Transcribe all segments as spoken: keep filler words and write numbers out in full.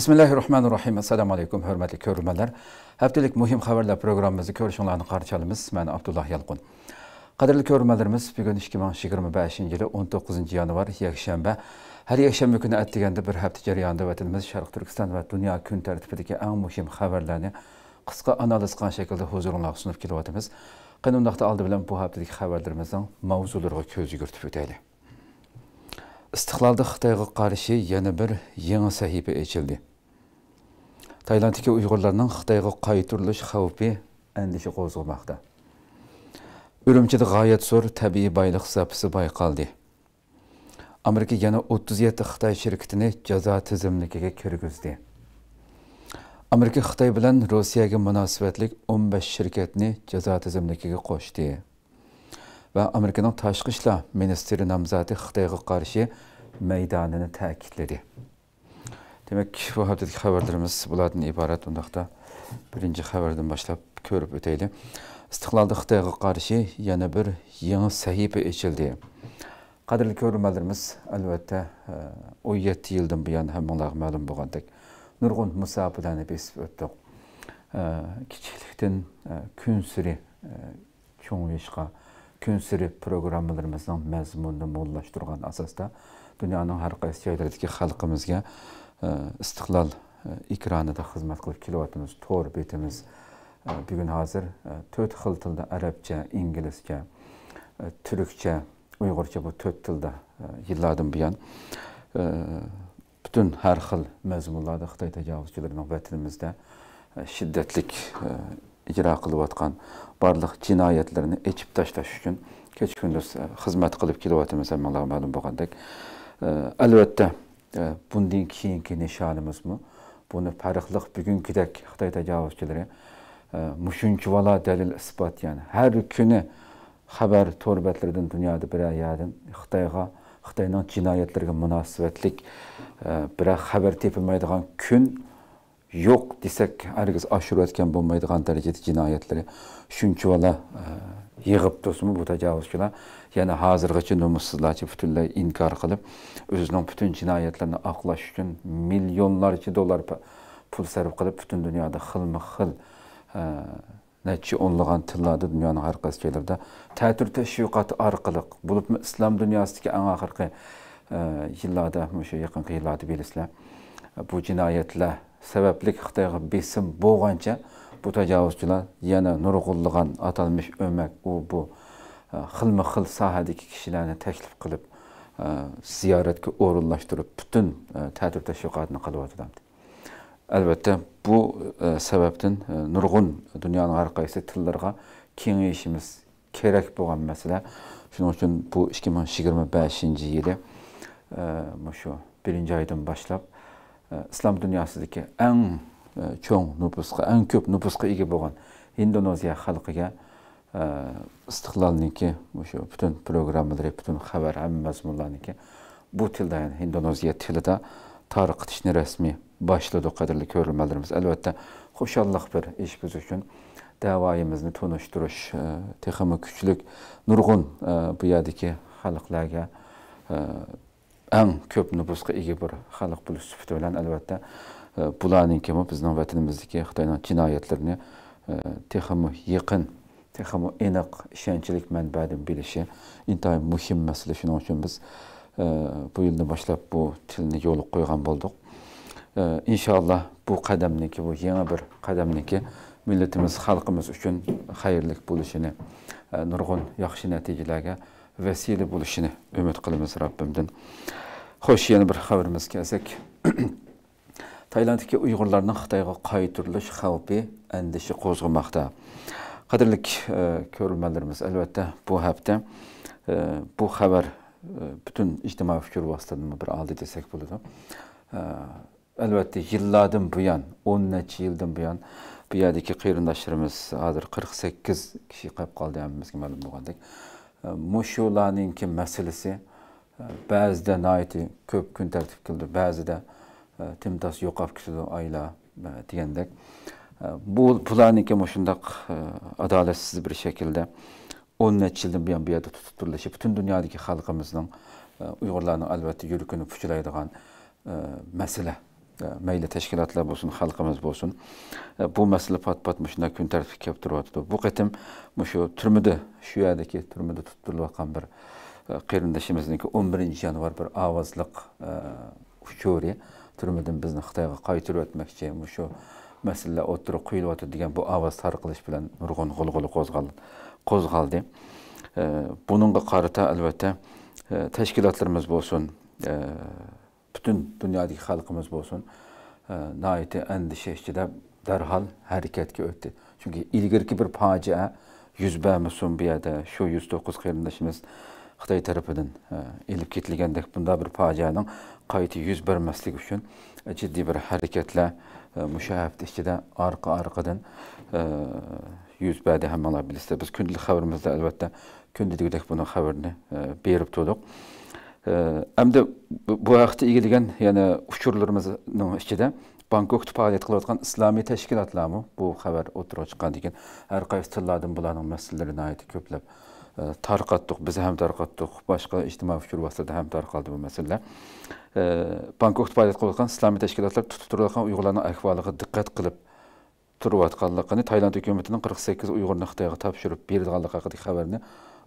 بىسمىللاھىررەھمانىررەھىم. ئەسسالامۇ ئەلەيكۇم، ھۆرمەتلىك كۆرۈرمەنلەر. ھەپتىلىك مۇھىم خەۋەرلەر پروگراممىمىزدا كۆرۈشۈڭلارنى قارشى ئالىمىز. مەن ئابدۇللا يالقۇن. قەدىرلىك كۆرۈرمەنلىرىمىز، بۈگۈن ئىككى مىڭ يىگىرمە بەشىنچى يىلى ئون توققۇزىنچى يانۋار، يەكشەنبە. ھەر يەكشەنبە كۈنى ئەتىگەندە بىر ھەپتە جەريانىدا ۋەتىنىمىز، شەرقىي تۈركىستان ۋە دۇنيا كۈن تەرتىپىدىكى ئەڭ مۇھىم خەۋەرلەرنى قىسقا ئانالىز قىلغان شەكىلدە ھۇزۇرۇڭلارغا سۇنۇپ كېلىۋاتىمىز. قېنى، ئۇنداقتا ئالدى بىلەن بۇ ھەپتىدىكى خەۋەرلىرىمىزنىڭ ماۋزۇلىرىغا كۆز يۈگۈرتۈپ ئۆتەيلى. ئىستىقلالدا خىتايغا قارشى يەنە بىر يېڭى سەھىپە ئېچىلدى. تايلاندتىكى ئۇيغۇرلارنىڭ خىتايغا قايتۇرۇلۇش خەۋپى ئەندىشە قوزغىماقتا. ئۈرۈمچىدە غايەت زور تەبىئىي بايلىق زاپىسى بايقالدى. ئامېرىكا يەنە ئوتتۇز يەتتە خىتاي شىركىتىنى جازا تىزىملىكىگە كىرگۈزدى. ئامېرىكا خىتاي بىلەن روسىيەگە مۇناسىۋەتلىك ئون بەش شىركەتنى جازا تىزىملىكىگە قوشتى. ۋە ئامېرىكىنىڭ تاشقى ئىشلار مىنىستىرى نامزاتى خىتايغا قارشى مەيدانىنى تەكىتلىدى. دېمەك، بۇ ھەپتىدىكى خەۋەرلىرىمىز بۇلاردىن ئىبارەت. ئۇنداقتا بىرىنچى خەۋەردىن باشلاپ كۆرۈپ ئۆتەيلى. ئىستىقلالدا خىتايغا قارشى يەنە بىر يېڭى سەھىپە ئېچىلدى. قەدىرلىك كۆرۈرمەنلىرىمىز، ئەلۋەتتە، ئون يەتتە يىلدىن بۇيان ھەممىڭلارغا مەلۇم بولغاندەك، نۇرغۇن مۇساپىلەرنى بېسىپ ئۆتتۇق. كىچىكلىكتىن كۈنسېرى چوڭىيىشقا، كۈنسېرى پروگراممىلىرىمىزنىڭ مەزمۇنىنى موللاشتۇرغان ئاساستا، دۇنيانىڭ ھەر قايسى جايلىرىدىكى خەلقىمىزگە، ئە، ئىستىقلال، ئە، ئېكرانىدا خىزمەت قىلىپ كېلىۋاتىمىز. تور بېتىمىز، ئە، بۈگۈن ھازىر، ئە، تۆت خىل تىلدا، ئەرەبچە، ئىنگلىزچە، ئە، تۈركچە، ئۇيغۇرچە، بۇ تۆت تىلدا، ئە، يىللاردىن بۇيان، ئە، پۈتۈن ھەر خىل مەزمۇنلاردا خىتاي تاجاۋۇزچىلىرىنىڭ ۋەتىنىمىزدە، ئە، شىددەتلىك، ئە، ئىجرا قىلىۋاتقان بارلىق جىنايەتلىرىنى ئېچىپ تاشلاش ئۈچۈن كېچە-كۈندۈز، ئە، خىزمەت قىلىپ كېلىۋاتىمىز، ھەممىڭلارغا مەلۇم بولغاندەك. ئە، ئەلۋەتتە، ئە، بۇندىن كېيىنكى نىشانىمىزمۇ بۇنى پەرقلىق بۈگۈنكىدەك خىتاي تاجاۋۇزچىلىرى، ئە، مۇشۇنچىۋالا دەلىل-ئىسپات، يەنى ھەر كۈنى خەۋەر تور بەتلىرىدىن دۇنيادا بىرەر يەردىن خىتايغا، خىتاينىڭ جىنايەتلىرىگە مۇناسىۋەتلىك، ئە، بىرەر خەۋەر تېپىلمايدىغان كۈن يوق دېسەك، ھەرگىز ئاشۇرۇۋەتكەن بولمايدىغان دەرىجىدە جىنايەتلىرى شۇنچىۋالا، ئە، يىغىپ تۇرسىمۇ، بۇ تاجاۋۇزچىلار يەنە ھازىرغىچە نومۇسسىزلارچە پۈتۈنلەي ئىنكار قىلىپ، ئۆزىنىڭ پۈتۈن جىنايەتلىرىنى ئاقلاش ئۈچۈن مىليونلارچە دوللار پۇ-، پۇل سەرپ قىلىپ، پۈتۈن دۇنيادا خىلمۇ خىل، ئە، نەچچە ئونلىغان تىللاردا، دۇنيانىڭ ھەر قايسى جايلىرىدا تەتۈر تەشۋىقاتى ئارقىلىق، بولۇپمۇ ئىسلام دۇنياسىدىكى ئەڭ ئاخىرقى، ئە، يىللاردا، مۇشۇ يېقىنقى يىللاردا بىلىسىلەر، بۇ جىنايەتلەر سەۋەبلىك خىتايغا بېسىم بولغانچە بۇ تاجاۋۇزچىلار يەنە نۇرغۇنلىغان ئاتالمىش ئۆمەك، ئۇ، بۇ، ئە، خىلمۇ خىل ساھەدىكى كىشىلەرنى تەكلىپ قىلىپ، ئە، زىيارەتكە ئورۇنلاشتۇرۇپ، پۈتۈن، ئە، تەتۈر تەشۋىقاتنى قىلىۋاتىدۇ. ئەلۋەتتە، بۇ، ئە، سەۋەبتىن، ئە، نۇرغۇن دۇنيانىڭ ھەر قايسى تىللىرىغا كېڭىيىشىمىز كېرەك بولغان مەسىلە. شۇنىڭ ئۈچۈن بۇ ئىككى مىڭ يىگىرمە بەشىنچى يىلى، ئە، مۇشۇ بىرىنچى ئايدىن باشلاپ، ئە، ئىسلام دۇنياسىدىكى ئەڭ، ئە، چوڭ نوپۇسقا، ئەڭ كۆپ نوپۇسقا ئىگە بولغان ھىندونېزىيە خەلقىگە، ئە، ئىستىقلالنىڭكى مۇشۇ پۈتۈن پروگراممىلىرى، پۈتۈن خەۋەر، ھەممە مەزمۇنلارنىڭكى بۇ تىلدا، يەنى ھىندونېزىيە تىلىدا تارقىتىشنى رەسمىي باشلىدۇق، قەدىرلىك كۆرۈرمەنلىرىمىز. ئەلۋەتتە، خۇشاللىق بىر ئىش بىز ئۈچۈن. دەۋايىمىزنى تونۇشتۇرۇش، ئە، تېخىمۇ كۈچلۈك، نۇرغۇن، ئە، بۇ يەردىكى خەلقلەرگە، ئە، ئەڭ كۆپ نوپۇسقا ئىگە بىر خەلق بولۇش سۈپىتى بىلەن، ئەلۋەتتە، ئە، بۇلارنىڭكىمۇ بىزنىڭ ۋەتىنىمىزدىكى خىتاينىڭ جىنايەتلىرىنى، ئە، تېخىمۇ يېقىن، تېخىمۇ ئېنىق، ئىشەنچلىك مەنبەدىن بىلىشى ئىنتايىن مۇھىم مەسىلە. شۇنىڭ ئۈچۈن بىز، ئە، بۇ يىلدىن باشلاپ بۇ تىلنى يولغا قويغان بولدۇق. ئە، ئىنشاللا بۇ قەدەمنىڭكى، بۇ يېڭى بىر قەدەمنىڭكى مىللىتىمىز، خەلقىمىز ئۈچۈن خەيرلىك بولۇشىنى، ئە، نۇرغۇن ياخشى نەتىجىلەرگە ۋەسىلە بولۇشىنى ئۈمىد قىلىمىز رەببىمدىن. خوش، يەنە بىر خەۋىرىمىزگە كەلسەك. تايلاندتىكى ئۇيغۇرلارنىڭ خىتايغا قايتۇرۇلۇش خەۋپى ئەندىشە قوزغىماقتا. قەدىرلىك، ئە، كۆرۈرمەنلىرىمىز، ئەلۋەتتە، بۇ ھەپتە، ئە، بۇ خەۋەر، ئە، پۈتۈن ئىجتىمائىي ئۇچۇر ۋاسىتىلىرىدىمۇ بىر ئالدى دېسەك بولىدۇ. ئە، ئەلۋەتتە، يىللاردىن بۇيان، ئون نەچچە يىلدىن بۇيان بۇ يەردىكى قېرىنداشلىرىمىز، ھازىر قىرىق سەككىز كىشى قېلىپ قالدى، ھەممىمىزگە مەلۇم بولغاندەك. ئە، مۇشۇلارنىڭكى مەسىلىسى، ئە، بەزىدە ناھايىتى كۆپ كۈن تەرتىپكە كېلىدۇ، بەزىدە، ئە، تىمتاس يوقاپ كېتىدۇ، ئايلار، ئە، دېگەندەك. ئە، بۇ، بۇلارنىڭكى مۇشۇنداق، ئە، ئادالەتسىز بىر شەكىلدە ئون نەچچە يىلدىن بۇيان بۇ يەردە تۇتۇپ تۇرۇلۇشى پۈتۈن دۇنيادىكى خەلقىمىزنىڭ، ئە، ئۇيغۇرلارنىڭ ئەلۋەتتە يۈرىكىنى پۇچىلايدىغان، ئە، مەسىلە. مەيلى تەشكىلاتلار بولسۇن، خەلقىمىز بولسۇن، بۇ مەسىلە پات-پات مۇشۇنداق كۈن تەرتىپكە كەپ تۇرۇۋاتىدۇ. بۇ قېتىم مۇشۇ تۈرمىدە، شۇ يەردىكى تۈرمىدە تۇتۇپ تۇرۇلۇۋاتقان بىر قېرىندىشىمىزنىڭكى ئون بىرىنچى يانۋار بىر ئاۋازلىق ئۇچۇرى، تۈرمىدىن بىزنى خىتايغا قايتۇرۇۋەتمەكچى، مۇشۇ مەسىلىلەر ئوتتۇرىغا قويۇلۇۋاتىدۇ دېگەن بۇ ئاۋاز تارقىلىش بىلەن نۇرغۇن غۇلغۇلا قوزغال-، قوزغالدى. بۇنىڭغا قارىتا، ئەلۋەتتە، تەشكىلاتلىرىمىز بولسۇن، پۈتۈن دۇنيادىكى خەلقىمىز بولسۇن، ئە، ناھايىتى ئەندىشە ئىچىدە دەرھال ھەرىكەتكە ئۆتتى. چۈنكى ئىلگىرىكى بىر پاجىئە يۈز بەرمىسۇن بۇ يەردە، شۇ يۈز توققۇز قېرىندىشىمىز خىتاي تەرىپىدىن، ئە، ئېلىپ كېتىلگەندەك بۇنداق بىر پاجىئەنىڭ قايتا يۈز بەرمەسلىكى ئۈچۈن، ئە، جىددىي بىر ھەرىكەتلەر، ئە، مۇشۇ ھەپتە ئىچىدە ئارقا-ئارقىدىن، ئە، يۈز بەردى. ھەممىڭلار بىلىسىلەر، بىز كۈندىلىك خەۋىرىمىزدە، ئەلۋەتتە، كۈندە دېگۈدەك بۇنىڭ خەۋىرىنى، ئە، بېرىپ تۇردۇق. ئە، ئەمدى بۇ، بۇ ھەقتە ئىگىلىگەن يەنە ئۇچۇرلىرىمىزنىڭ ئىچىدە بانكوكتا پائالىيەت قىلىۋاتقان ئىسلامىي تەشكىلاتلارمۇ بۇ خەۋەر ئوتتۇرىغا چىققاندىن كېيىن ھەر قايسى تىللاردىن بۇلارنىڭ مەسىلىلىرى ناھايىتى كۆپلەپ، ئە، تارقاتتۇق، بىز ھەم تارقاتتۇق، باشقا ئىجتىمائىي ئۇچۇر ۋاسىتىلىرىدە ھەم تارقالدى بۇ مەسىلىلەر. ئە، بانكوكتا پائالىيەت قىلىۋاتقان ئىسلامىي تەشكىلاتلار تۇتۇپ تۇرۇلغان ئۇيغۇرلارنىڭ ئەھۋالىغا دىققەت قىلىپ، تۇرۇۋاتقانلىقىنى، تايلاند ھۆكۈمىتىنىڭ قىرىق سەككىز ئۇيغۇرنى خىتايغا تاپشۇرۇپ بېرىدىغانلىقى ھەققىدىكى خەۋەرنى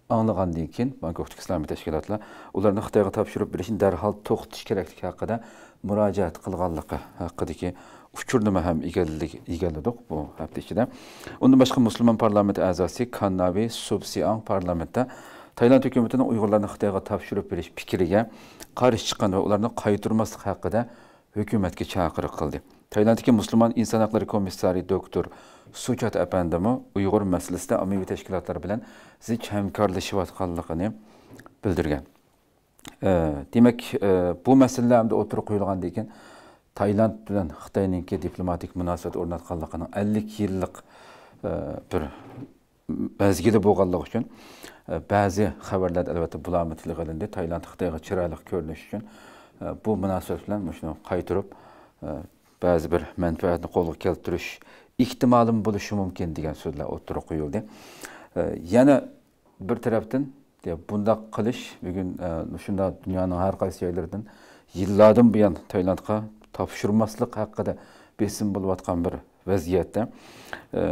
ئاڭلىغاندىن كېيىن، بانكوكتىكى ئىسلامىي تەشكىلاتلار ئۇلارنى خىتايغا تاپشۇرۇپ بېرىشنى دەرھال توختىتىش كېرەكلىكى ھەققىدە مۇراجىئەت قىلغانلىقى ھەققىدىكى ئۇچۇرنىمۇ ھەم ئىگىلىدۇق، ئىگىلىدۇق بۇ ھەپتە ئىچىدە. ئۇندىن باشقا، مۇسۇلمان پارلامېنت ئەزاسى كانناۋى سۇبسىئاڭ پارلامېنتتا تايلاند ھۆكۈمىتىنىڭ ئۇيغۇرلارنى خىتايغا تاپشۇرۇپ بېرىش پىكرىگە قارشى چىققان ۋە ئۇلارنى قايتۇرماسلىق ھەققىدە ھۆكۈمەتكە چاقىرىق قىلدى. تايلاندتىكى مۇسۇلمان ئىنسان ھەقلىرى كومىسسارى دوكتور سۇچات ئەپەندىمۇ ئۇيغۇر مەسىلىسىدە ئاممىۋى تەشكىلاتلار بىلەن زىچ ھەمكارلىشىۋاتقانلىقىنى بىلدۈرگەن. ئە، دېمەك، ئە، بۇ مەسىلىلەر ئەمدى ئوتتۇرىغا قويۇلغاندىن كېيىن، تايلاند بىلەن خىتاينىڭكى دىپلوماتىك مۇناسىۋەت ئورناتقانلىقىنىڭ ئەللىك يىللىق، ئە، بىر مەزگىلى بولغانلىقى ئۈچۈن، ئە، بەزى خەۋەرلەردە، ئەلۋەتتە، بۇلارمۇ تىلغا ئېلىندى. تايلاند خىتايغا چىرايلىق كۆرۈنۈش ئۈچۈن، ئە، بۇ مۇناسىۋەت بىلەن مۇشۇنى قايتۇرۇپ، ئە، بەزى بىر مەنپەئەتنى قولغا كەلتۈرۈش ئېھتىمالىمۇ بولۇشى مۇمكىن دېگەن سۆزلەر ئوتتۇرىغا قويۇلدى. ئە، يەنە بىر تەرەپتىن، يا، بۇنداق قىلىش بۈگۈن، ئە، شۇنداق دۇنيانىڭ ھەر قايسى جايلىرىدىن يىللاردىن بۇيان تايلاندقا تاپشۇرماسلىق ھەققىدە بېسىم بولۇۋاتقان بىر ۋەزىيەتتە، ئە،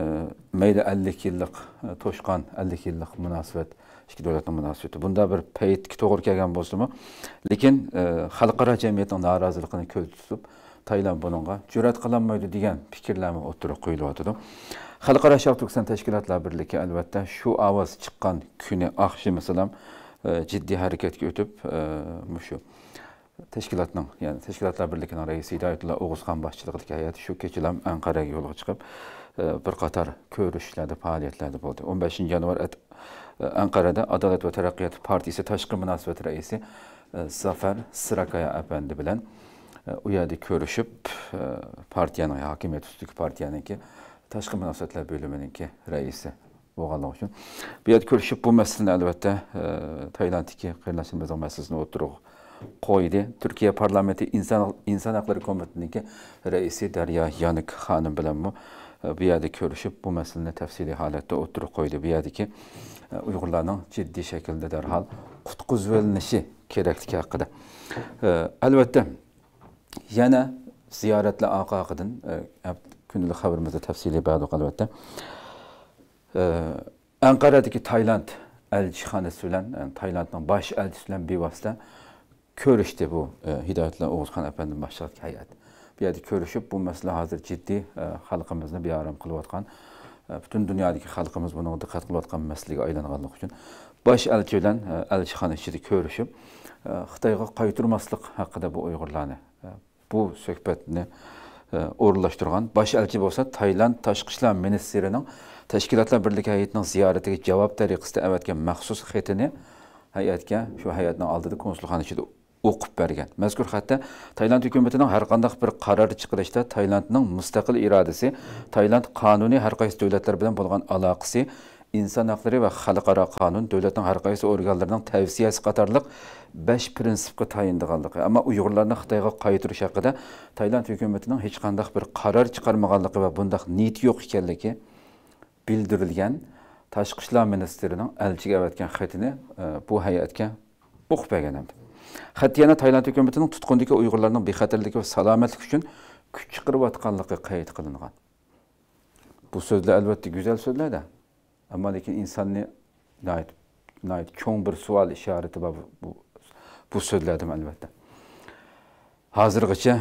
مەيلى ئەللىك يىللىق، ئە، توشقان ئەللىك يىللىق مۇناسىۋەت، ئىككى دۆلەتنىڭ مۇناسىۋىتى بۇنداق بىر پەيتكە توغرا كەلگەن بولسىمۇ، لېكىن، ئە، خەلقئارا جەمئىيەتنىڭ نارازىلىقىنى كۆزدە تۇتۇپ، تايلاند بۇنىڭغا جۈرئەت قىلالمايدۇ دېگەن پىكىرلەرمۇ ئوتتۇرىغا قويۇلۇۋاتىدۇ. خەلقئارا شەرق تۈركىستان تەشكىلاتلار بىرلىكى، ئەلۋەتتە، شۇ ئاۋاز چىققان كۈنى ئاخشىمى سالام، ئە، جىددىي ھەرىكەتكە ئۆتۈپ، ئە، مۇشۇ تەشكىلاتنىڭ، يەنى تەشكىلاتلار بىرلىكىنىڭ رەئىسى ھىدايەتۇللا ئوغۇزخان باشچىلىقىدىكى ھەيئەت شۇ كېچىلەم ئەنقەرەگە يولغا چىقىپ، ئە، بىر قاتار كۆرۈشۈشلەردە، پائالىيەتلەردە بولدى. ئون بەشىنچى يانۋار ئەت-، ئەنقەرەدە ئادالەت ۋە تەرەققىيات پارتىيىسى تاشقى مۇناسىۋەت رەئىسى، ئە، زافەر سىراكايا ئەپەندى بىلەن، ئە، ئۇ يەردە كۆرۈشۈپ، ئە، پارتىيەنىڭ، ھاكىمىيەت ئۈستىدىكى پارتىيەنىڭكى تاشقى مۇناسىۋەتلەر بۆلۈمىنىڭكى رەئىسى بولغانلىقى ئۈچۈن، بۇ يەردە كۆرۈشۈپ، بۇ مەسىلىنى، ئەلۋەتتە، ئە، تايلاندتىكى قېرىنداشلىرىمىزنىڭ مەسىلىسىنى ئوتتۇرىغا قويدى. تۈركىيە پارلامېنتى ئىنسان، ئىنسان ھەقلىرى كومىتېتىنىڭكى رەئىسى دەريا يانىك خانىم بىلەنمۇ، ئە، بۇ يەردە كۆرۈشۈپ، بۇ مەسىلىنى تەپسىلىي ھالەتتە ئوتتۇرىغا قويدى. بۇ يەردىكى، ئە، ئۇيغۇرلارنىڭ جىددىي شەكىلدە دەرھال قۇتقۇزۇۋېلىنىشى كېرەكلىكى ھەققىدە. ئە، ئەلۋەتتە، يەنە زىيارەتلەر ئارقا-ئارقىدىن، ئە، كۈندىلىك خەۋىرىمىزدە تەپسىلىي بەردۇق، ئەلۋەتتە. ئە، ئەنقەرەدىكى تايلاند ئەلچىخانىسى بىلەن، ئە، تايلاندنىڭ باش ئەلچىسى بىلەن بىۋاسىتە كۆرۈشتى بۇ، ئە، ھىدايەتۇللا ئوغۇزخان ئەپەندىم باشچىلىقىدىكى ھەيئەت. بۇ يەردە كۆرۈشۈپ، بۇ مەسىلە ھازىر جىددىي، ئە، خەلقىمىزنى بىئارام قىلىۋاتقان، ئە، پۈتۈن دۇنيادىكى خەلقىمىز بۇنىڭغا دىققەت قىلىۋاتقان مەسىلىگە ئايلانغانلىقى ئۈچۈن، باش ئەلچى بىلەن، ئە، ئەلچىخانا ئىچىدە كۆرۈشۈپ، ئە، خىتايغا قايتۇرماسلىق ھەققىدە بۇ ئۇيغۇرلارنى، ئە، بۇ سۆھبەتنى، ئە، ئورۇنلاشتۇرغان. باش ئەلچى بولسا تايلاند تاشقى ئىشلار مىنىستىرىنىڭ تەشكىلاتلار بىرلىكى ھەيئىتىنىڭ زىيارىتىگە جاۋاب تەرىقىسىدە ئەۋەتكەن مەخسۇس خېتىنى ھەيئەتكە، شۇ ھەيئەتنىڭ ئالدىدا، كونسۇلخانا ئىچىدە ئوقۇپ بەرگەن. مەزكۇر خەتتە تايلاند ھۆكۈمىتىنىڭ ھەرقانداق بىر قارار چىقىرىشتا تايلاندنىڭ مۇستەقىل ئىرادىسى، تايلاند قانۇنى، ھەر قايسى دۆلەتلەر بىلەن بولغان ئالاقىسى، ئىنسان ھەقلىرى ۋە خەلقئارا قانۇن، دۆلەتنىڭ ھەر قايسى ئورگانلىرىنىڭ تەۋسىيەسى قاتارلىق بەش پىرىنسىپقا تايىنىدىغانلىقى، ئەمما ئۇيغۇرلارنى خىتايغا قايتۇرۇش ھەققىدە تايلاند ھۆكۈمىتىنىڭ ھېچقانداق بىر قارار چىقارمىغانلىقى ۋە بۇنداق نىيىتى يوق ئىكەنلىكى بىلدۈرۈلگەن تاشقى ئىشلار مىنىستىرىنىڭ ئەلچىگە ئەۋەتكەن خېتىنى، ئە، بۇ ھەيئەتكە ئوقۇپ بەرگەن ئەمدى. خەتتە يەنە تايلاند ھۆكۈمىتىنىڭ تۇتقۇندىكى ئۇيغۇرلارنىڭ بىخەتەرلىكى ۋە سالامەتلىكى ئۈچۈن كۈچ چىقىرىۋاتقانلىقى قەيت قىلىنغان. بۇ سۆزلەر ئەلۋەتتە گۈزەل سۆزلەردە، ئەمما لېكىن ئىنساننى ناھايىتى، ناھايىتى چوڭ بىر سوئال ئىشارىتى بار بۇ، بۇ سۆزلەردىمۇ ئەلۋەتتە. ھازىرغىچە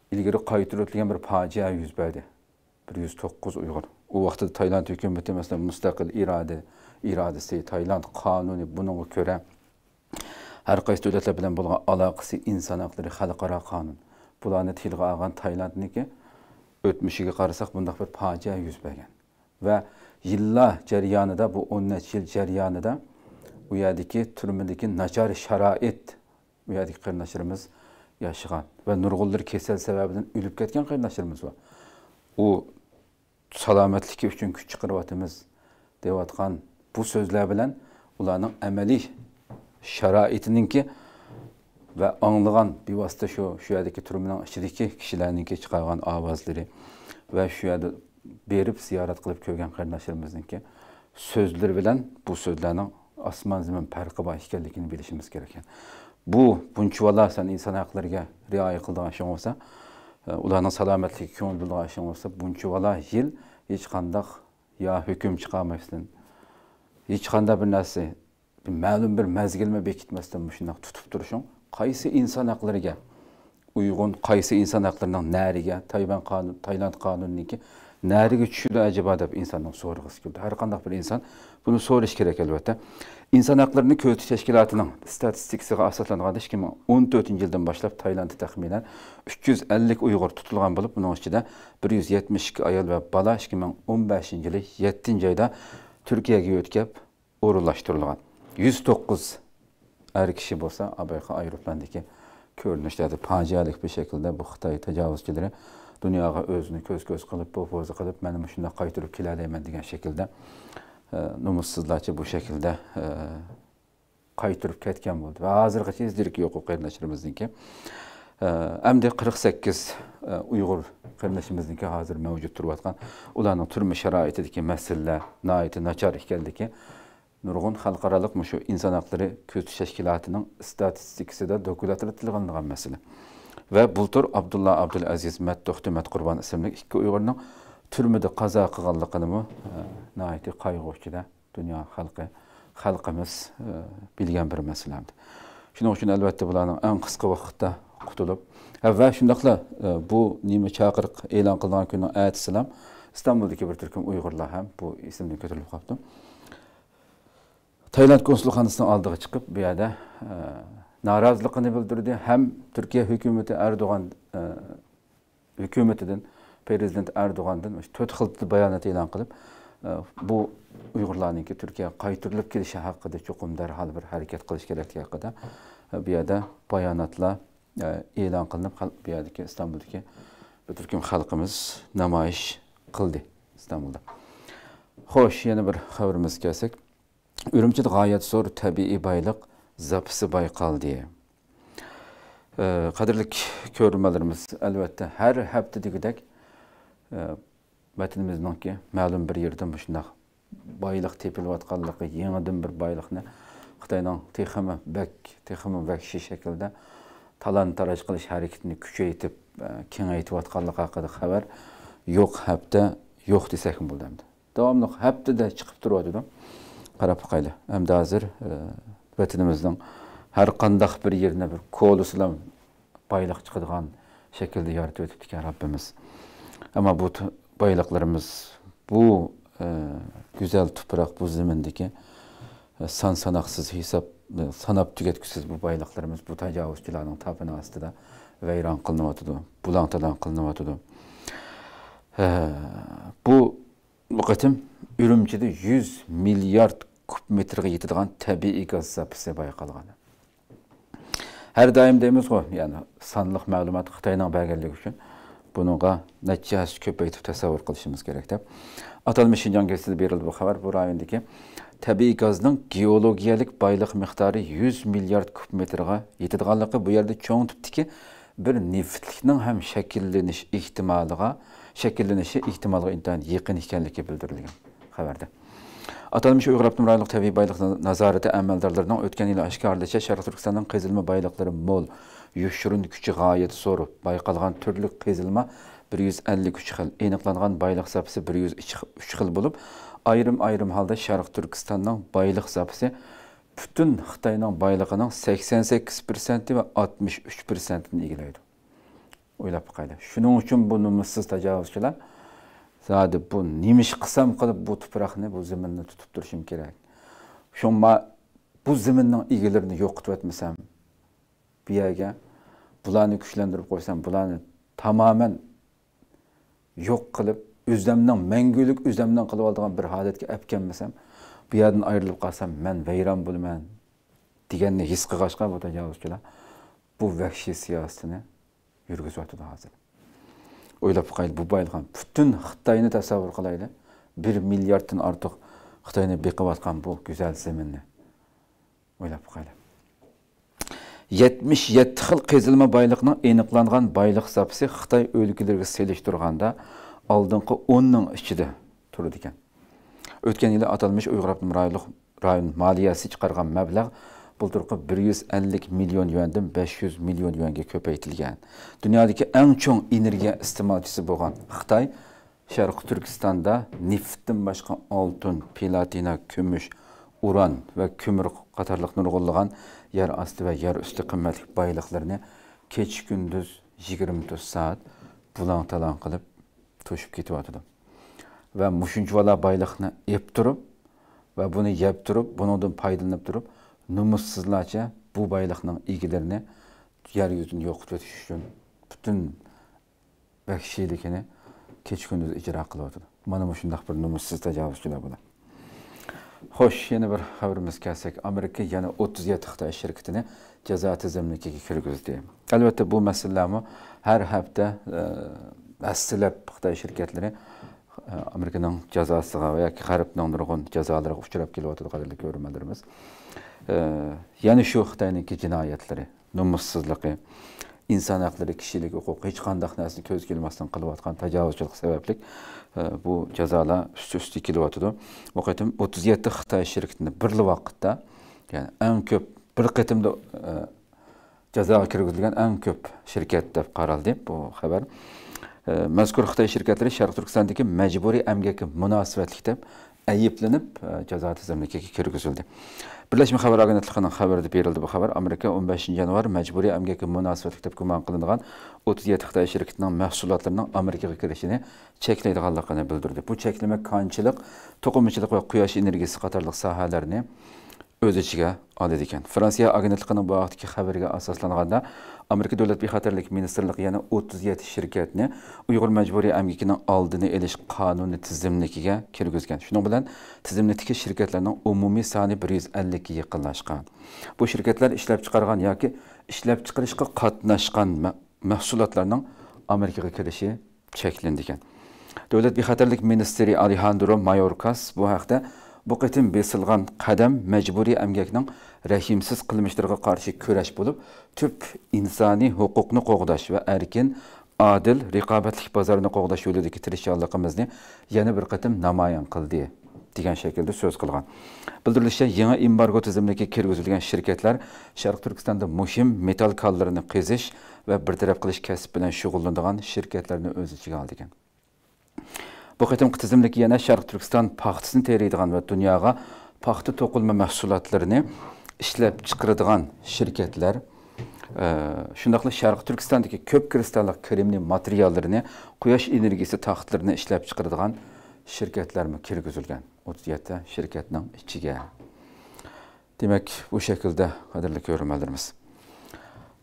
ئىلگىرى قايتۇرۇۋېتىلگەن بىر پاجىئە يۈز بەردى. بىر يۈز توققۇز ئۇيغۇر. ئۇ ۋاقىتتا تايلاند ھۆكۈمىتى، مەسىلەن، مۇستەقىل ئىرادە، ئىرادىسى، تايلاند قانۇنى، بۇنىڭغا كۆرە ھەر قايسى دۆلەتلەر بىلەن بولغان ئالاقىسى، ئىنسان ھەقلىرى، خەلقئارا قانۇن. بۇلارنى تىلغا ئالغان تايلاندنىڭكى ئۆتمۈشىگە قارىساق، بۇنداق بىر پاجىئە يۈز بەرگەن. ۋە يىللار جەريانىدا، بۇ ئون نەچچە يىل جەريانىدا ئۇ يەردىكى تۈرمىدىكى ناچار شارائىت، ئۇ يەردىكى قېرىنداشلىرىمىز ياشىغان ۋە نۇرغۇنلىرى كېسەل سەۋەبىدىن ئۆلۈپ كەتكەن قېرىنداشلىرىمىز بار. ئۇ سالامەتلىكى ئۈچۈن كۈچ چىقىرىۋاتىمىز دەۋاتقان بۇ سۆزلەر بىلەن ئۇلارنىڭ ئەمەلىي شارائىتىنىڭكى ۋە ئاڭلىغان بىۋاسىتە شۇ، شۇ يەردىكى تۈرمىنىڭ ئىچىدىكى كىشىلەرنىڭكى چىقارغان ئاۋازلىرى ۋە شۇ يەردە بېرىپ زىيارەت قىلىپ كۆرگەن قېرىنداشلىرىمىزنىڭكى سۆزلىرى بىلەن بۇ سۆزلەرنىڭ ئاسمان زېمىن پەرقى بار ئىكەنلىكىنى بىلىشىمىز كېرەك. بۇ بۇنچىۋالا سەن ئىنسان ھەقلىرىگە رىئايە قىلىدىغان ئىشىڭ بولسا، ئۇلارنىڭ سالامەتلىكىگە كۆڭۈل بۆلىدىغان ئىشىڭ بولسا، بۇنچىۋالا يىل ھېچقانداق يا ھۆكۈم چىقارماستىن، ھېچقانداق بىر نەرسە، مەلۇم بىر مەزگىلمۇ بېكىتمەستىن مۇشۇنداق تۇتۇپ تۇرۇشۇڭ قايسى ئىنسان ھەقلىرىگە ئۇيغۇن، قايسى ئىنسان ھەقلىرىنىڭ نەرىگە، تايۋان قانۇن، تايلاند قانۇنىنىڭكى نەرىگە چۈشىدۇ ئەجەبا دەپ ئىنساننىڭ سورىغۇسى كېلىدۇ. ھەر قانداق بىر ئىنسان بۇنى سورىشى كېرەك، ئەلۋەتتە. ئىنسان ھەقلىرىنى كۆزىتىش تەشكىلاتىنىڭ ئىستاتىستىكىسىغا ئاساسلانغاندا، ئىككى مىڭ ئون تۆتىنچى يىلدىن باشلاپ تايلاندتا تەخمىنەن ئۈچ يۈز ئەللىك ئۇيغۇر تۇتۇلغان بولۇپ، بۇنىڭ ئىچىدە بىر يۈز يەتمىش ئىككى ئايال ۋە بالا ئىككى مىڭ ئون بەشىنچى يىلى يەتتىنچى ئايدا تۈركىيەگە يۆتكەپ ئورۇنلاشتۇرۇلغان. يۈز توققۇز ئەر كىشى بولسا ئابايقا ئايروپىلاندىكى كۆرۈنۈشلەردە پاجىئەلىك بىر شەكىلدە بۇ خىتاي تاجاۋۇزچىلىرى دۇنياغا ئۆزىنى كۆز-كۆز قىلىپ، پوپوزا قىلىپ، مەن مۇشۇنداق قايتۇرۇپ كېلەلەيمەن دېگەن شەكىلدە، ئە، نومۇسسىزلارچە بۇ شەكىلدە، ئە، قايتۇرۇپ كەتكەن بولدى. ۋە ھازىرغىچە ئىز-دېرىكى يوق ئۇ قېرىنداشلىرىمىزنىڭكى. ئە، ئەمدى قىرىق سەككىز، ئە، ئۇيغۇر قېرىندىشىمىزنىڭكى ھازىر مەۋجۇت تۇرۇۋاتقان، ئۇلارنىڭ تۈرمە شارائىتىدىكى مەسىلىلەر ناھايىتى ناچار ئىكەنلىكى، نۇرغۇن خەلقئارالىق مۇشۇ ئىنسان ھەقلىرى كۆزىتىش تەشكىلاتىنىڭ ئىستاتىستىكىسىدا دوكلاتلىرىدا تىلغا ئېلىنغان مەسىلە. ۋە بۇلتۇر ئابدۇللا ئابدۇلئەزىز مەتتوختى مەتقۇربان ئىسىملىك ئىككى ئۇيغۇرنىڭ تۈرمىدە قازا قىلغانلىقىنىمۇ، ئە، ناھايىتى قايغۇ ئىچىدە دۇنيا خەلقى، خەلقىمىز، ئە، بىلگەن بىر مەسىلە. شۇنىڭ ئۈچۈن ئەلۋەتتە بۇلارنىڭ ئەڭ قىسقا ۋاقىتتا قۇتۇلۇپ، ھە، ۋە شۇنداقلا، ئە، بۇ نېمە چاقىرىق ئېلان قىلىنغان كۈننىڭ ئەتىسىلا ئىستانبۇلدىكى بىر تۈركۈم ئۇيغۇرلار ھەم بۇ ئىسىمدىن كۆتۈرۈلۈپ قاپتۇ. تايلاند كونسۇلخانىسىنىڭ ئالدىغا چىقىپ، بۇ يەردە، ئە، نارازىلىقىنى بىلدۈردى ھەم تۈركىيە ھۆكۈمىتى ئەردوغان، ئە، ھۆكۈمىتىدىن، پىرېزىدېنت ئەردوغاندىن تۆت خىل بايانات ئېلان قىلىپ، ئە، بۇ ئۇيغۇرلارنىڭكى تۈركىيەگە قايتۇرۇلۇپ كېلىشى ھەققىدە چوقۇم دەرھال بىر ھەرىكەت قىلىش كېرەكلىكى ھەققىدە، ئە، بۇ يەردە باياناتلار، ئە، ئېلان قىلىنىپ، خەل-، بۇ يەردىكى ئىستانبۇلدىكى بىر تۈركۈم خەلقىمىز نامايىش قىلدى ئىستانبۇلدا. خوش، يەنە بىر خەۋىرىمىزگە كەلسەك، ئۈرۈمچىدە غايەت زور تەبىئىي بايلىق زاپىسى بايقالدى. ئە، قەدىرلىك كۆرۈرمەنلىرىمىز، ئەلۋەتتە، ھەر ھەپتە دېگۈدەك، ئە، ۋەتىنىمىزنىڭكى مەلۇم بىر يېرىدە مۇشۇنداق بايلىق تېپىلىۋاتقانلىقى، يېڭىدىن بىر بايلىقنى خىتاينىڭ تېخىمۇ بەك، تېخىمۇ ۋەھشىي شەكىلدە تالان-تاراج قىلىش ھەرىكىتىنى كۈچەيتىپ، ئە، كېڭەيتىۋاتقانلىقى ھەققىدە خەۋەر يوق ھەپتە، يوق دېسەكمۇ بولىدۇ ئەمدى. داۋاملىق ھەپتىدە چىقىپ تۇرۇۋاتىدۇ. قاراپ باقايلى. ئەمدى ھازىر، ئە، ۋەتىنىمىزنىڭ ھەر قانداق بىر يېرىنى بىر كولىسىلا بايلىق چىقىدىغان شەكىلدە يارىتىۋېتىپتىكەن رەببىمىز. ئەمما بۇ ت-، بايلىقلىرىمىز، بۇ، ئە، گۈزەل تۇپراق، بۇ زېمىندىكى، ئە، سان ساناقسىز ھېساب، ئە، ساناپ تۈگەتكۈسىز بۇ بايلىقلىرىمىز بۇ تاجاۋۇزچىلارنىڭ تاپىنى ئاستىدا ۋەيران قىلىنىۋاتىدۇ، بۇلاڭ-تالاڭ قىلىنىۋاتىدۇ. ئە، بۇ بۇ قېتىم ئۈرۈمچىدە يۈز مىليارد كۇب مېتىرغا يېتىدىغان تەبىئىي گاز زاپىسى بايقالغان. ھەر دائىم دەيمىزغۇ، يەنى سانلىق مەلۇمات خىتاينىڭ بەرگەنلىكى ئۈچۈن بۇنىڭغا نەچچە ھەسسە كۆپەيتىپ تەسەۋۋۇر قىلىشىمىز كېرەك دەپ، ئاتالمىش شىنجاڭ گېزىتىدە بېرىلدى بۇ خەۋەر. بۇ رايوندىكى تەبىئىي گازنىڭ گېئولوگىيەلىك بايلىق مىقدارى يۈز مىليارد كۇب مېتىرغا يېتىدىغانلىقى، بۇ يەردە چوڭ تىپتىكى بىر نېفىتلىكنىڭ ھەم شەكىللىنىش ئېھتىمالىغا، شەكىللىنىشى ئېھتىمالغا ئىنتايىن يېقىن ئىكەنلىكى بىلدۈرۈلگەن خەۋەردە. ئاتالمىش ئۇيغۇر ئاپتونوم رايونلۇق تەبىئىي بايلىق نازارىتى ئەمەلدارلىرىنىڭ ئۆتكەن يىلى ئاشكارىلىشىچە، شەرقىي تۈركىستاننىڭ قېزىلما بايلىقلىرى مول، يوشۇرۇن كۈچى غايەت زور، بايقالغان تۈرلۈك قېزىلما بىر يۈز ئەللىك ئۈچ خىل، ئېنىقلانغان بايلىق زاپىسى بىر يۈز ئۈچ خىل بولۇپ، ئايرىم-ئايرىم ھالدا شەرقىي تۈركىستاننىڭ بايلىق زاپىسى پۈتۈن خىتاينىڭ بايلىقىنىڭ سەكسەن سەككىز پىرسەنتى ۋە ئاتمىش ئۈچ پىرسەنتىنى ئىگىلەيدۇ. ئويلاپ باقايلى. شۇنىڭ ئۈچۈن بۇ نومۇسسىز تاجاۋۇزچىلار زادى بۇ نېمە ئىش قىلسام قىلىپ بۇ تۇپراقنى، بۇ زېمىننى تۇتۇپ تۇرۇشۇم كېرەك. شۇڭا بۇ زېمىننىڭ ئىگىلىرىنى يوقىتىۋەتمىسەم، بۇ يەرگە بۇلارنى كۈچلەندۈرۈپ قويسام، بۇلارنى تامامەن يوق قىلىپ، ئۆزەمنىڭ، مەڭگۈلۈك ئۆزەمنىڭ قىلىۋالىدىغان بىر ھالەتكە ئەپكەنمىسەم، بۇ يەردىن ئايرىلىپ قالسام، مەن ۋەيران بولىمەن دېگەننى ھېس قىلغاچقا، بۇ تاجاۋۇزچىلار بۇ ۋەھشىي سىياسىتىنى يۈرگۈزۈۋاتىدۇ ھازىر. ئويلاپ باقايلى، بۇ بايلىقنى، پۈتۈن خىتاينى تەسەۋۋۇر قىلايلى. بىر مىلياردتىن ئارتۇق خىتاينى بېقىۋاتقان بۇ گۈزەل زېمىننى. ئويلاپ باقايلى. يەتمىش يەتتە خىل قېزىلما بايلىقنىڭ ئېنىقلانغان بايلىق زاپىسى خىتاي ئۆلكىلىرىگە سېلىشتۇرغاندا ئالدىنقى ئوننىڭ ئىچىدە تۇرىدىكەن. ئۆتكەن يىلى ئاتالمىش ئۇيغۇر ئاپتونوم رايونلۇق رايون مالىيەسى چىقارغان مەبلەغ بۇلتۇرقى بىر يۈز ئەللىك مىليون يۈەندىن بەش يۈز مىليون يۈەنگە كۆپەيتىلگەن. دۇنيادىكى ئەڭ چوڭ ئېنېرگىيە ئىستېمالچىسى بولغان خىتاي شەرقىي تۈركىستاندا نېفىتتىن باشقا ئالتۇن، پلاتىنا، كۈمۈش، ئۇران ۋە كۆمۈر قاتارلىق نۇرغۇنلىغان يەر ئاستى ۋە يەر ئۈستى قىممەتلىك بايلىقلىرىنى كېچە-كۈندۈز يىگىرمە تۆت سائەت بۇلاڭ-تالاڭ قىلىپ توشۇپ كېتىۋاتىدۇ. ۋە مۇشۇنچىۋالا بايلىقنى ئېپ تۇرۇپ ۋە بۇنى يەپ تۇرۇپ، بۇنىڭدىن پايدىلىنىپ تۇرۇپ، نومۇسسىزلارچە بۇ بايلىقنىڭ ئىگىلىرىنى يەر يۈزىدىن يوقىتىۋېتىش ئۈچۈن پۈتۈن ۋەھشىيلىكىنى كېچە-كۈندۈز ئىجرا قىلىۋاتىدۇ. مانا مۇشۇنداق بىر نومۇسسىز تاجاۋۇزچىلار بۇلار. خوش، يەنە بىر خەۋىرىمىزگە كەلسەك، ئامېرىكا يەنە ئوتتۇز يەتتە خىتاي شىركىتىنى جازا تىزىملىكىگە كىرگۈزدى. ئەلۋەتتە، بۇ مەسىلىلەرمۇ ھەر ھەپتە، ئە، ھەسسىلەپ خىتاي شىركەتلىرى، ئە، ئامېرىكىنىڭ جازاسىغا ۋە ياكى غەربنىڭ نۇرغۇن جازالىرىغا ئۇچراپ كېلىۋاتىدۇ، قەدىرلىك كۆرۈرمەنلىرىمىز. ئە، يەنە شۇ خىتاينىڭكى جىنايەتلىرى، نومۇسسىزلىقى، ئىنسان ھەقلىرى، كىشىلىك ھوقۇق، ھېچقانداق نەرسىنى كۆزگە ئىلماستىن قىلىۋاتقان تاجاۋۇزچىلىق سەۋەبلىك، ئە، بۇ جازالار ئۈستى-ئۈستىگە كېلىۋاتىدۇ. بۇ قېتىم ئوتتۇز يەتتە خىتاي شىركىتىنى بىرلا ۋاقىتتا، يەنى ئەڭ كۆپ بىر قېتىمدا، ئە، جازاغا كىرگۈزۈلگەن ئەڭ كۆپ شىركەت دەپ قارالدى بۇ خەۋەر. ئە، مەزكۇر خىتاي شىركەتلىرى شەرقىي تۈركىستاندىكى مەجبۇرىي ئەمگەككە مۇناسىۋەتلىك دەپ ئەيىبلىنىپ، ئە، جازا تىزىملىكىگە كىرگۈزۈلدى. بىرلەشمە خەۋەر ئاگېنتلىقىنىڭ خەۋىرىدە بېرىلدى بۇ خەۋەر. ئامېرىكا ئون بەشىنچى يانۋار مەجبۇرىي ئەمگەككە مۇناسىۋەتلىك دەپ گۇمان قىلىنىدىغان ئوتتۇز يەتتە خىتاي شىركىتىنىڭ مەھسۇلاتلىرىنىڭ ئامېرىكىغا كىرىشىنى چەكلەيدىغانلىقىنى بىلدۈردى. بۇ چەكلىمە كانچىلىق، توقۇمىچىلىق ۋە قۇياش ئېنېرگىيىسى قاتارلىق ساھەلەرنى ئۆز ئىچىگە ئالىدىكەن. فرانسىيە ئاگېنتلىقىنىڭ بۇ ھەقتىكى خەۋىرىگە ئاساسلانغاندا، ئامېرىكا دۆلەت بىخەتەرلىك مىنىستىرلىقى يەنە ئوتتۇز يەتتە شىركەتنى ئۇيغۇر مەجبۇرىي ئەمگىكىنىڭ ئالدىنى ئېلىش قانۇنى تىزىملىكىگە كىرگۈزگەن. شۇنىڭ بىلەن تىزىملىكتىكى شىركەتلەرنىڭ ئومۇمىي سانى بىر يۈز ئەللىككە يېقىنلاشقان. بۇ شىركەتلەر ئىشلەپچىقارغان ياكى ئىشلەپچىقىرىشقا قاتناشقان مە-، مەھسۇلاتلارنىڭ ئامېرىكىغا كىرىشى چەكلىنىدىكەن. دۆلەت بىخەتەرلىك مىنىستىرى ئالېھاندرو مايوركاس بۇ ھەقتە، بۇ قېتىم بېسىلغان قەدەم مەجبۇرىي ئەمگەكنىڭ رەھىمسىز قىلمىشلىرىغا قارشى كۈرەش بولۇپ، تۈپ ئىنسانىي ھوقۇقنى قوغداش ۋە ئەركىن، ئادىل، رىقابەتلىك بازارنى قوغداش يولىدىكى تىرىشچانلىقىمىزنى يەنە بىر قېتىم نامايان قىلدى، دېگەن شەكىلدە سۆز قىلغان. بىلدۈرۈلۈشىچە، يېڭى ئېمبارگو تىزىملىكىگە كىرگۈزۈلگەن شىركەتلەر شەرقىي تۈركىستاندا مۇھىم مېتال كانلىرىنى قېزىش ۋە بىر تەرەپ قىلىش كەسپى بىلەن شۇغۇللىنىدىغان شىركەتلەرنى ئۆز ئىچىگە ئالىدىكەن. بۇ قېتىمقى تىزىملىككە يەنە شەرقىي تۈركىستان پاختىسىنى تېرىيدىغان ۋە دۇنياغا پاختا توقۇلما مەھسۇلاتلىرىنى ئىشلەپچىقىرىدىغان شىركەتلەر، ئە، شۇنداقلا شەرقىي تۈركىستاندىكى كۆپ كىرىستاللىق كرېمنىي ماتېرىياللىرىنى، قۇياش ئېنېرگىيىسى تاختىلىرىنى ئىشلەپچىقىرىدىغان شىركەتلەرمۇ كىرگۈزۈلگەن ئوتتۇز يەتتە شىركەتنىڭ ئىچىگە. دېمەك، بۇ شەكىلدە، قەدىرلىك كۆرۈرمەنلىرىمىز.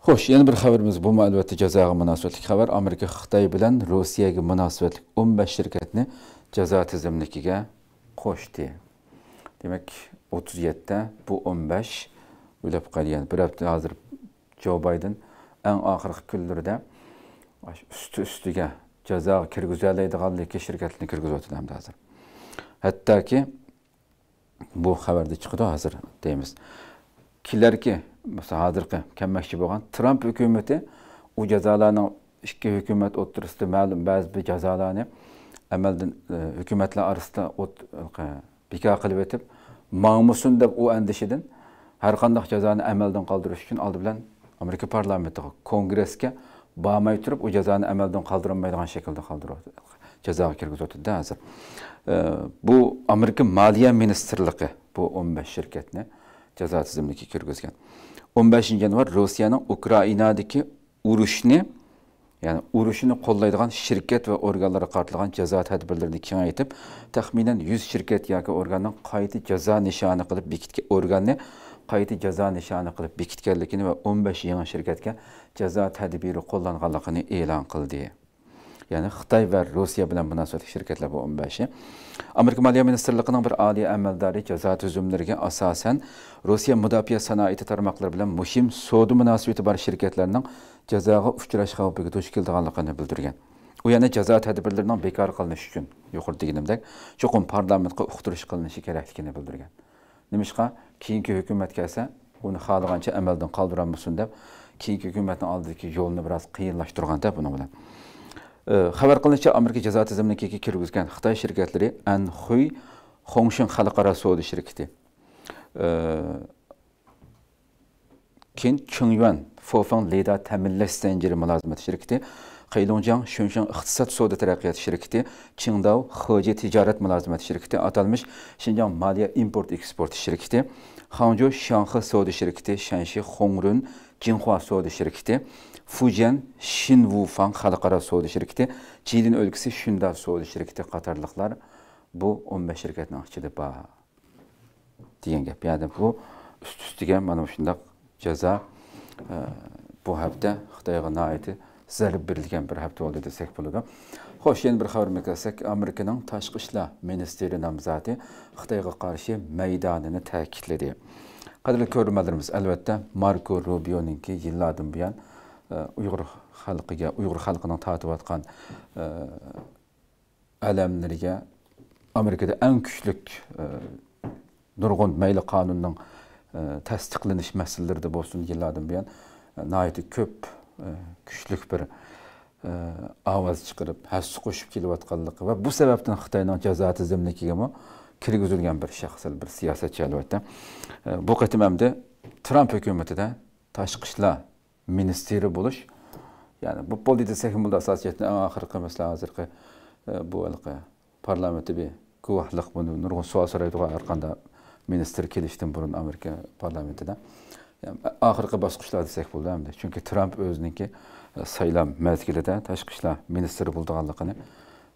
خوش، يەنە بىر خەۋىرىمىز، بۇمۇ ئەلۋەتتە جازاغا مۇناسىۋەتلىك خەۋەر. ئامېرىكا خىتاي بىلەن روسىيەگە مۇناسىۋەتلىك ئون بەش شىركەتنى جازا تىزىملىكىگە قوشتى. دېمەك، ئوتتۇز يەتتە، بۇ ئون بەش. ئويلاپ باقايلى، يەنە بىر ھەپتە ھازىر جو بايدېن ئەڭ ئاخىرقى كۈنلىرىدە ئۈستى-ئۈستىگە جازاغا كىرگۈزەلەيدىغانلىكى شىركەتلىرىنى كىرگۈزۈۋاتىدۇ ئەمدى ھازىر. ھەتتاكى بۇ خەۋەردە چىقىدۇ ھازىر دەيمىز. كېلەركى، مەسىلەن، ھازىرقى كەلمەكچى بولغان ترامپ ھۆكۈمىتى ئۇ جازالارنىڭ ئىككى ھۆكۈمەت ئوتتۇرىسىدا مەلۇم بەزى بىر جازالارنى ئەمەلدىن، ئە، ھۆكۈمەتلەر ئارىسىدا ئوت-، بىكار قىلىۋېتىپ ماڭمىسۇن دەپ ئۇ ئەندىشىدىن ھەر قانداق جازانى ئەمەلدىن قالدۇرۇش ئۈچۈن ئالدى بىلەن ئامېرىكا پارلامېنتىغا، كونگرېسكە بارماي تۇرۇپ، ئۇ جازانى ئەمەلدىن قالدۇرالمايدىغان شەكىلدە قالدۇرۇۋاتىدۇ. جازاغا كىرگۈزۈۋاتىدۇ ھازىر. ئە، بۇ ئامېرىكا مالىيە مىنىستىرلىقى بۇ ئون بەش شىركەتنى جازا تىزىملىكىگە كىرگۈزگەن. ئون بەشىنچى يانۋار روسىيەنىڭ ئۇكرائىنادىكى ئۇرۇشنى، يەنى ئۇرۇشىنى قوللايدىغان شىركەت ۋە ئورگانلارغا قارىتىلغان جازا تەدبىرلىرىنى كېڭەيتىپ، تەخمىنەن يۈز شىركەت ياكى ئورگاننىڭ قايتا جازا نىشانى قىلىپ بېكىتكەن، ئورگاننى قايتا جازا نىشانى قىلىپ بېكىتكەنلىكىنى ۋە ئون بەش يېڭى شىركەتكە جازا تەدبىرى قوللانغانلىقىنى ئېلان قىلدى. يەنى خىتاي ۋە روسىيە بىلەن مۇناسىۋەتلىك شىركەتلەر بۇ ئون بەشى. ئامېرىكا مالىيە مىنىستىرلىقىنىڭ بىر ئالىي ئەمەلدارى جازا تۈزۈملىرىگە ئاساسەن، روسىيە مۇداپىئە سانائىتى تارماقلىرى بىلەن مۇھىم سودا مۇناسىۋىتى بار شىركەتلەرنىڭ جازاغا ئۇچراش خەۋپىگە دۇچ كېلىدىغانلىقىنى بىلدۈرگەن. ئۇ يەنە جازا تەدبىرلىرىنىڭ بىكار قىلىنىشى ئۈچۈن، يۇقىرىدا دېگىنىمدەك، چوقۇم پارلامېنتقا ئۇقتۇرۇش قىلىنىشى كېرەكلىكىنى بىلدۈرگەن. نېمىشقا؟ كېيىنكى ھۆكۈمەت كەلسە، ئۇنى خالىغانچە ئەمەلدىن قالدۇرالمىسۇن دەپ، كېيىنكى ھۆكۈمەتنىڭ ئالدىدىكى يولنى بىراز قىيىنلاشتۇرغاندا بۇنىڭ بىلەن. ئە، خەۋەر قىلىنىشىچە، ئامېرىكا جازا تىزىملىكىگە كىرگۈزگەن خىتاي شىركەتلىرى ئەنخۇي خوڭشىڭ خەلقئارا سودا شىركىتى، ئە، كېن چىڭيۈەن فوفېڭ لىدا تەمىنلەش زەنجىرى مۇلازىمەت شىركىتى، خېيلۇڭجياڭ شۈنشىڭ ئىقتىساد سودا تەرەققىيات شىركىتى، چىڭداۋ خېجې تىجارەت مۇلازىمەت شىركىتى، ئاتالمىش شىنجاڭ مالىيە ئىمپورت ئېكسپورت شىركىتى، خاڭجۇ شياڭخې سودا شىركىتى، شەنشى خۇڭرۈن جىنخۇا سودا شىركىتى، فۇجيەن شىنۋۇفاڭ خەلقئارا سودا شىركىتى، جىلىن ئۆلكىسى شۈندا سودا شىركىتى قاتارلىقلار بۇ ئون بەش شىركەتنىڭ ئىچىدە بار. دېگەن گەپ. يەنى بۇ ئۈست-ئۈستىگە مانا مۇشۇنداق جازا، ئە، بۇ ھەپتە خىتايغا ناھايىتى زەربە بېرىلگەن بىر ھەپتە بولدى دېسەك بولىدۇ. خوش، يەنە بىر خەۋىرىمىزگە كەلسەك، ئامېرىكىنىڭ تاشقى ئىشلار مىنىستىرى نامزاتى خىتايغا قارشى مەيدانىنى تەكىتلىدى. قەدىرلىك كۆرۈرمەنلىرىمىز، ئەلۋەتتە، ماركو روبىيونىڭكى يىللاردىن بۇيان، ئە، ئۇيغۇر خەلقىگە، ئۇيغۇر خەلقىنىڭ تارتىۋاتقان، ئە، ئەلەملىرىگە ئامېرىكىدا ئەڭ كۈچلۈك، ئە، نۇرغۇن مەيلى قانۇننىڭ، ئە، تەستىقلىنىش مەسىلىلىرىدە بولسۇن، يىللاردىن بۇيان، ئە، ناھايىتى كۆپ، ئە، كۈچلۈك بىر، ئە، ئاۋاز چىقىرىپ، ھەسسە قوشۇپ كېلىۋاتقانلىقى ۋە بۇ سەۋەبتىن خىتاينىڭ جازا تىزىملىكىگىمۇ كىرگۈزۈلگەن بىر شەخس، بىر سىياسەتچى، ئەلۋەتتە. ئە، بۇ قېتىم ئەمدى ترامپ ھۆكۈمىتىدە تاشقى ئىشلار مىنىستىرى بولۇش، يەنى بۇ بولدى دېسەك بولىدۇ. ئاساسىي جەھەتتىن ئەڭ ئاخىرقى مەسىلە ھازىرقى، ئە، بۇ ھېلىقى پارلامېنتتا بىر گۇۋاھلىق، بۇنى نۇرغۇن سوئال سورايدىغان ھەر قانداق مىنىستىر كېلىشتىن بۇرۇن ئامېرىكا پارلامېنتىدا. يەنى ئاخىرقى باسقۇچلار دېسەك بولىدۇ ئەمدى. چۈنكى ترامپ ئۆزىنىڭكى، ئە، سايلام مەزگىلىدە تاشقى ئىشلار مىنىستىرى بولىدىغانلىقىنى،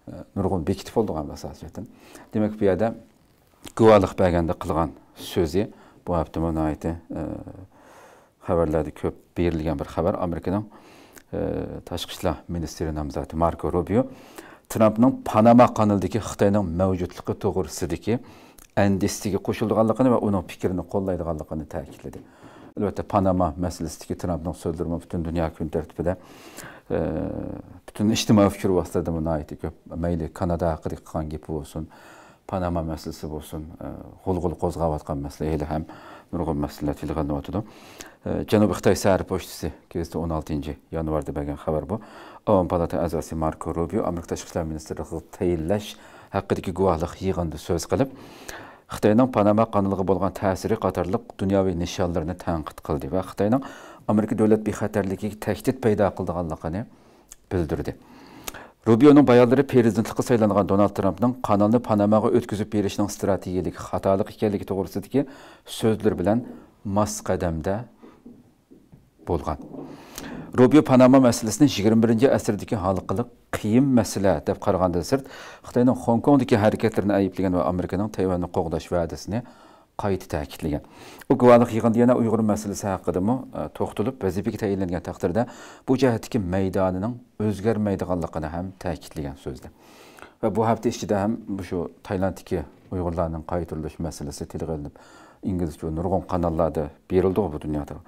ئە، نۇرغۇن بېكىتىپ بولىدىغان ئاساسىي جەھەتتىن. دېمەك، بۇ يەردە گۇۋاھلىق بەرگەندە قىلغان سۆزى، بۇ ھەپتىمۇ ناھايىتى، ئە، خەۋەرلەردە كۆپ بېرىلگەن بىر خەۋەر. ئامېرىكىنىڭ، ئە، تاشقى ئىشلار مىنىستىرى نامزاتى ماركو روبىيو ترامپنىڭ پاناما قانىلىدىكى خىتاينىڭ مەۋجۇتلۇقى توغرىسىدىكى ئەندىشىسىگە قوشۇلىدىغانلىقىنى ۋە ئۇنىڭ پىكرىنى قوللايدىغانلىقىنى تەكىتلىدى. ئەلۋەتتە، پاناما مەسىلىسىدىكى ترامپنىڭ سۆزلىرىمۇ پۈتۈن دۇنيا كۈن تەرتىپىدە، ئە، پۈتۈن ئىجتىمائىي ئۇچۇر ۋاسىتىلىرىدىمۇ ناھايىتى كۆپ. مەيلى كانادا ھەققىدىكى قىلغان گېپى بولسۇن، پاناما مەسىلىسى بولسۇن، ئە، غۇلغۇلا قوزغاۋاتقان مەسىلە ھېلىھەم نۇرغۇن مەسىلىلەر تىلغا ئېلىنىۋاتىدۇ. ئە، جەنۇبىي خىتاي سەھەر پوچتىسى گېزىتى ئون ئالتىنچى يانۋاردا بەرگەن خەۋەر بۇ. ئاۋام پالاتا ئەزاسى ماركو روبىيو ئامېرىكا تاشقى ئىشلار مىنىستىرلىقىغا تەيىنلەش ھەققىدىكى گۇۋاھلىق يىغىنىدا سۆز قىلىپ، خىتاينىڭ پاناما قانىلىغا بولغان تەسىرى قاتارلىق دۇنياۋى نىشانلىرىنى تەنقىد قىلدى ۋە خىتاينىڭ ئامېرىكا دۆلەت بىخەتەرلىكىگە تەھدىت پەيدا قىلىدىغانلىقىنى بىلدۈردى. روبىيونىڭ بايانلىرى پىرېزىدېنتلىققا سايلانغان دونالد ترامپنىڭ قانالنى پاناماغا ئۆتكۈزۈپ بېرىشنىڭ ئىستراتېگىيەلىك خاتالىق ئىكەنلىكى توغرىسىدىكى سۆزلىرى بىلەن ماس قەدەمدە بولغان. روبىيو پاناما مەسىلىسىنى يىگىرمە بىرىنچى ئەسىردىكى ھالقىلىق قىيىن مەسىلە دەپ قارىغاندىن سىرت، خىتاينىڭ خوڭكوڭدىكى ھەرىكەتلىرىنى ئەيىبلىگەن ۋە ئامېرىكىنىڭ تەيۋەننى قوغداش ۋەدىسىنى قايتا تەكىتلىگەن. ئۇ گۇۋاھلىق يىغىنىدا يەنە ئۇيغۇر مەسىلىسى ھەققىدىمۇ، ئە، توختىلىپ، ۋەزىپىگە تەيىنلەنگەن تەقدىردە بۇ جەھەتتىكى مەيدانىنىڭ ئۆزگەرمەيدىغانلىقىنى ھەم تەكىتلىگەن سۆزدە. ۋە بۇ ھەپتە ئىچىدە ھەم مۇشۇ تايلاندتىكى ئۇيغۇرلارنىڭ قايتۇرۇلۇش مەسىلىسى تىلغا ئېلىنىپ، ئىنگلىزچە نۇرغۇن قاناللاردا بېرىلدىغۇ بۇ دۇنيادا.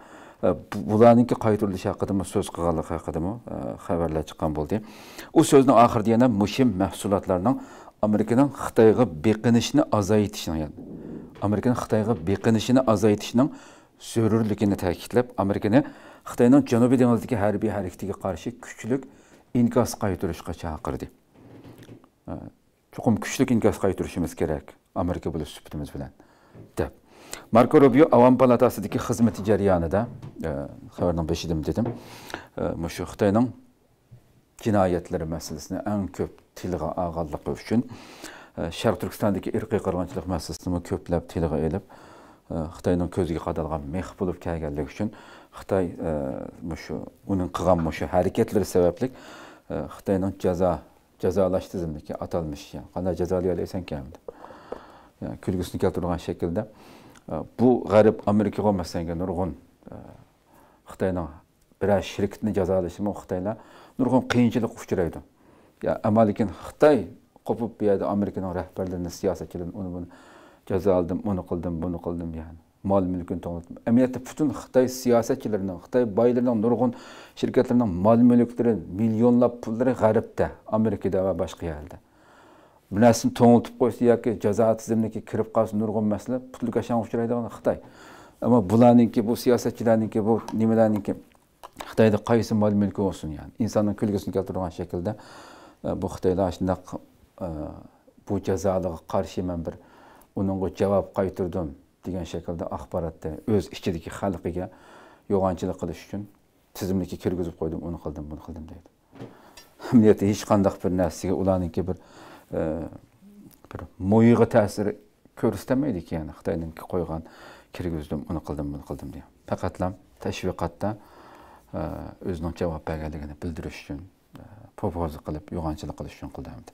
ئە، بۇ، بۇلارنىڭكى قايتۇرۇلۇشى ھەققىدىمۇ سۆز قىلغانلىقى ھەققىدىمۇ، ئە، خەۋەرلەر چىققان بولدى. ئۇ سۆزنىڭ ئاخىرىدا يەنە مۇھىم مەھسۇلاتلارنىڭ ئامېرىكىنىڭ خىتايغا بېقىنىشىنى ئازايتىشنىڭ، يەنى ئامېرىكىنىڭ خىتايغا بېقىنىشىنى ئازايتىشنىڭ زۆرۈرلۈكىنى تەكىتلەپ، ئامېرىكىنى خىتاينىڭ جەنۇبىي دېڭىزدىكى ھەربىي ھەرىكىتىگە قارشى كۈچلۈك ئىنكاس قايتۇرۇشقا چاقىردى. چوقۇم كۈچلۈك ئىنكاس قايتۇرۇشىمىز كېرەك، ئامېرىكا بولۇش سۈپىتىمىز بىلەن، دەپ. ماركو روبىيو ئاۋام پالاتاسىدىكى خىزمىتى جەريانىدا، ئە، خەۋەرنىڭ بېشىدىمۇ دېدىم، ئە، مۇشۇ خىتاينىڭ جىنايەتلىرى مەسىلىسىنى ئەڭ كۆپ تىلغا ئالغانلىقى ئۈچۈن، ئە، شەرقىي تۈركىستاندىكى ئىرقىي قىرغىنچىلىق مەسىلىسىنىمۇ كۆپلەپ تىلغا ئېلىپ، ئە، خىتاينىڭ كۆزىگە قادالغان مىخ بولۇپ كەلگەنلىكى ئۈچۈن خىتاي، ئە، مۇشۇ ئۇنىڭ قىلغان مۇشۇ ھەرىكەتلىرى سەۋەبلىك، ئە، خىتاينىڭ جازا جازالاش تىزىملىكى ئاتالمىش، يەنى قانداق جازالايالايسەنكەن؟ يەنى كۈلكىسىنى كەلتۈرىدىغان شەكىلدە، ئە، بۇ غەرب ئامېرىكىغا مەسىلەن نۇرغۇن، ئە، خىتاينىڭ بىرەر شىركىتىنى جازالىشىمۇ خىتايلار نۇرغۇن قىيىنچىلىققا ئۇچرايدۇ. يا، ئەمما لېكىن خىتاي قوپۇپ بۇ يەردە ئامېرىكىنىڭ رەھبەرلىرىنى، سىياسەتچىلىرىنى ئۇنى بۇنى جازالىدىم، ئۇنى قىلدىم، بۇنى قىلدىم، يەنى مال مۈلكىنى توڭلىتىپ. ئەمەلىيەتتە پۈتۈن خىتاي سىياسەتچىلىرىنىڭ، خىتاي بايلىرىنىڭ، نۇرغۇن شىركەتلىرىنىڭ مال مۈلۈكلىرى، مىليونلاپ پۇللىرى غەربتە، ئامېرىكىدا ۋە باشقا يەردە. بىر نەرسىنى توڭلىتىپ قويسا ياكى جازا تىزىملىكىگە كىرىپ قالسا نۇرغۇن مەسىلە پۇتلىكا شاڭغا ئۇچرايدىغان خىتاي. ئەمما بۇلارنىڭكى، بۇ سىياسەتچىلەرنىڭكى، بۇ نېمىلەرنىڭكى، خىتايدا قايسى مال مۈلكى بولسۇن، يەنى ئىنساننىڭ كۈلكىسىنى كەلتۈرىدىغان شەكىلدە، ئە، بۇ خىتايلار شۇنداق، ئە، بۇ جازالىققا قارشى مەن بىر ئۇنىڭغا جاۋاب قايتۇردۇم دېگەن شەكىلدە ئاخباراتتا ئۆز ئىچىدىكى خەلقىگە يوغانچىلىق قىلىش ئۈچۈن تىزىملىككە كىرگۈزۈپ قويدۇم، ئۇنى قىلدىم، بۇنى قىلدىم دەيدۇ. ئەمەلىيەتتە ھېچقانداق بىر نەرسىگە ئۇلارنىڭكى بىر، ئە، بىر مويىغا تەسىر كۆرسىتەلمەيدىكەن، خىتاينىڭكى قويغان كىرگۈزدۈم، ئۇنى قىلدىم، بۇنى قىلدىم دېگەن. پەقەتلا تەشۋىقاتتا، ئە، ئۆزىنىڭ جاۋاب بەرگەنلىكىنى بىلدۈرۈش ئۈچۈن، ئە، پوپوزا قىلىپ، يوغانچىلىق قىلىش ئۈچۈن قىلدى ئەمدى.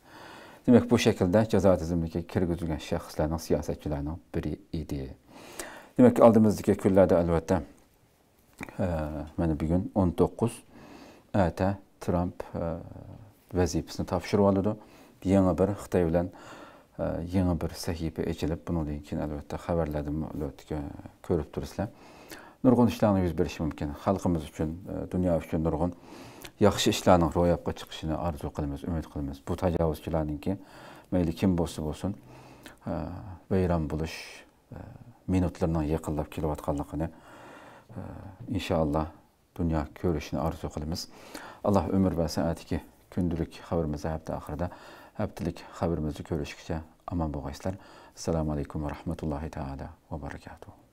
دېمەك، بۇ شەكىلدە جازا تىزىملىكىگە كىرگۈزۈلگەن شەخسلەرنىڭ، سىياسەتچىلەرنىڭ بىرى ئىدى. دېمەك، ئالدىمىزدىكى كۈنلەردە ئەلۋەتتە، ئە، مانا بۈگۈن ئون توققۇز، ئەتە ترامپ، ئە، ۋەزىپىسىنى تاپشۇرۇۋالىدۇ. يېڭى بىر خىتاي بىلەن، ئە، يېڭى بىر سەھىپە ئېچىلىپ، بۇنىڭدىن كېيىن ئەلۋەتتە خەۋەرلەردىمۇ ئەلۋەتتە كۆ-، كۆرۈپ تۇرىسىلەر. نۇرغۇن ئىشلارنىڭ يۈز بېرىشى مۇمكىن. خەلقىمىز ئۈچۈن، ئە، دۇنيا ئۈچۈن نۇرغۇن ياخشى ئىشلارنىڭ روياپقا چىقىشىنى ئارزۇ قىلىمىز، ئۈمىد قىلىمىز. بۇ تاجاۋۇزچىلارنىڭكى مەيلى كىم بولسا بولسۇن، ئە، ۋەيران بولۇش، ئە، مىنۇتلىرىنىڭ يېقىنلاپ كېلىۋاتقانلىقىنى، ئە، ئىنشائاللا دۇنيا كۆرۈشىنى ئارزۇ قىلىمىز. ئاللا ئۆمۈر بەرسە، ئەتىكى كۈندىلىك خەۋىرىمىزدە، ھەپتە ئاخىرىدا، ھەپتىلىك خەۋىرىمىزدە كۆرۈشكىچە ئامان بولغايسىلەر. ئەسسالامۇ ئەلەيكۇم ۋە رەھمەتۇللاھى تائالا ۋە بەرىكاتۇھ.